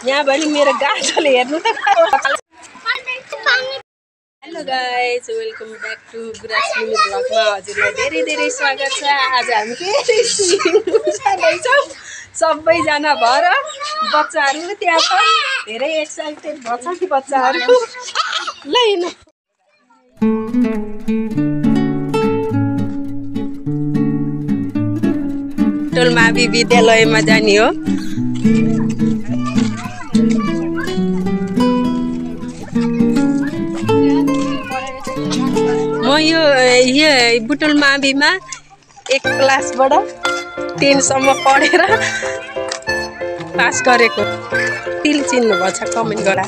यहाँ पनि मेरो गाछले हेर्नु त। Hello guys, welcome back to गुराँसमुनि ब्लगमा हजुरलाई धेरै धेरै स्वागत छ। आज हामी फेरि जाँदैछौँ सबैजना भएर। बच्चाहरू त्यहाँ छ, धेरै एक्साइटेड भन्छ कि बच्चाहरू। ल हिँड्नु। टोलमावि विद्यालयमा जाने हो। म यो बुटोल माविमा 1 क्लासबाट 10 सम्म पढेर पास गरेको। तिल चिन्नु भन्छ कमेन्ट गरा।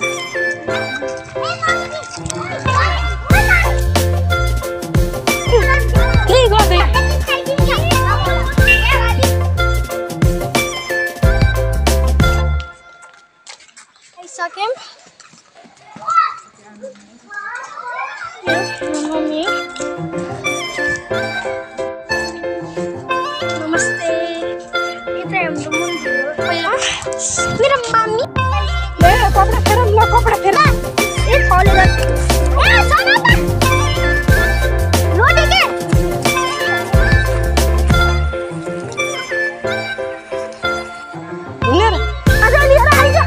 मेरा मम्मी ले कपड़ा फेरम, लो कपड़ा फेरा। ए कॉलेज ए सुनो त रोटी के हुनेर आज लिएर आइज।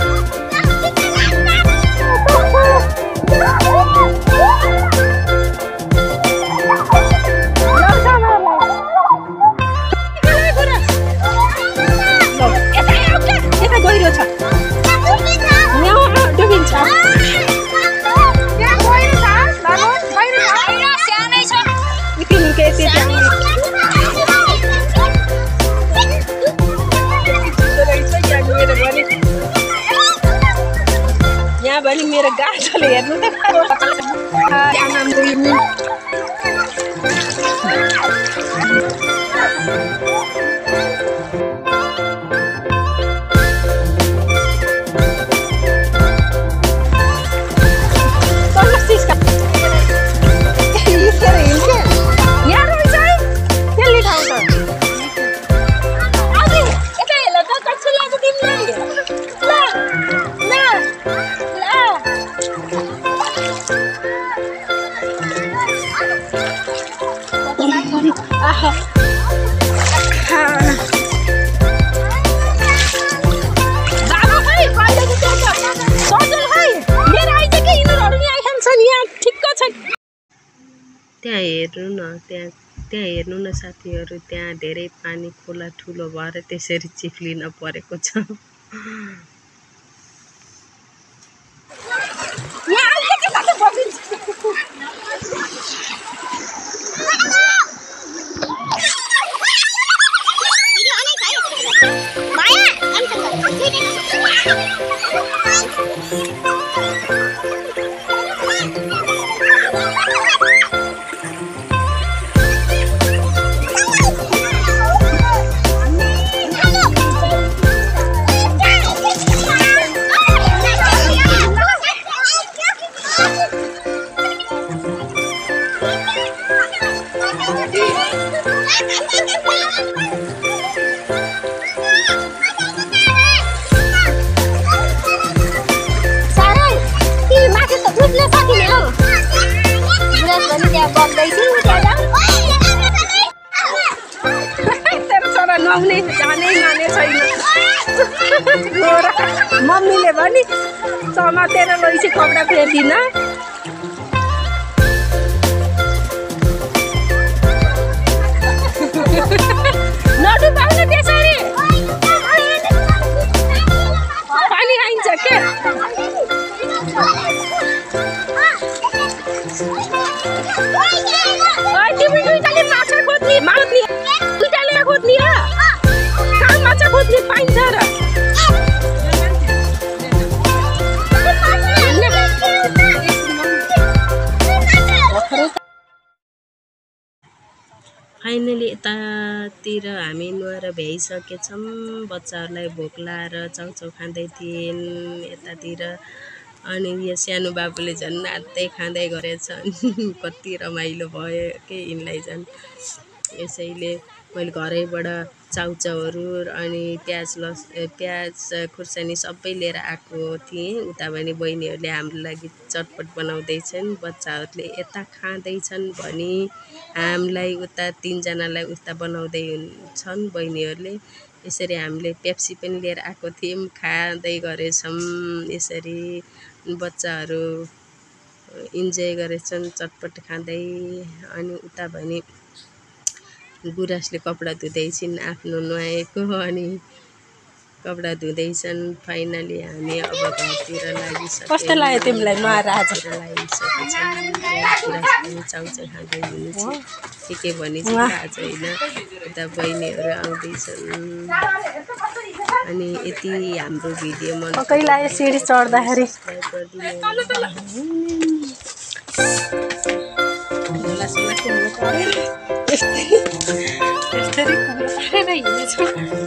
यहाँ पनि मेरो गाछले हेर्नु त। त्यहाँ हेर्नु न, त्यहाँ हेर्नु न साथीहरू, त्यहाँ धेरै पानी खोला ठुलो भएर त्यसरी चिप्लिन परेको छ। नहुने जानै माने छैन। मम्मीले पनि समातेर लैसी कपडा फेर्दिन। नडुबाउनु त्यसरी, पानी आइन्छ के। तिमी दुईटाले माछा खोज्ने माग्ने, दुईटाले खोज्ने हो। कहाँ माछा खोज्ने पाइन्छ र? फाइनली यतातिर हामी नुहाएर भ्याइसकेछौँ। बच्चाहरूलाई भोक लाएर चाउचाउ खाँदै थिइन् यतातिर। अनि यो सानो बाबुले झन् नाच्दै खाँदै गरेछन्। कति रमाइलो भयो के यिनलाई झन्। यसैले मैले घरैबाट चाउचाउहरू अनि प्याज खुर्सानी सबै लिएर आएको थिएँ। उता भने बहिनीहरूले हाम्रो लागि चटपट बनाउँदैछन्, बच्चाहरूले यता खाँदैछन् भनी हामीलाई उता 3 जनालाई उता बनाउँदै हुन्छन् बहिनीहरूले। यसरी हामीले पेप्सी पनि लिएर आएको थियौँ, खाँदै गरेछौँ। यसरी बच्चाहरू इन्जोय गरेछन् चटपट खाँदै। अनि उता भने गुराँसले कपडा धुँदैछिन् आफ्नो नुहाएको, अनि कपडा धुँदैछन्। फाइनली हामी अब घरतिर लागिसक्यौँ। कस्तो लाग्यो तिमीलाई नुहाएर आज? गुराँस पनि चाउचाउ खाँदै हुनुहुन्छ। के भनी चाहिँ आज होइन, उता बहिनीहरू आउँदैछन्। अनि यति हाम्रो भिडियो मन कहिलेलाई सिडी चढ्दाखेरि यस्तरी हिँडेछौँ।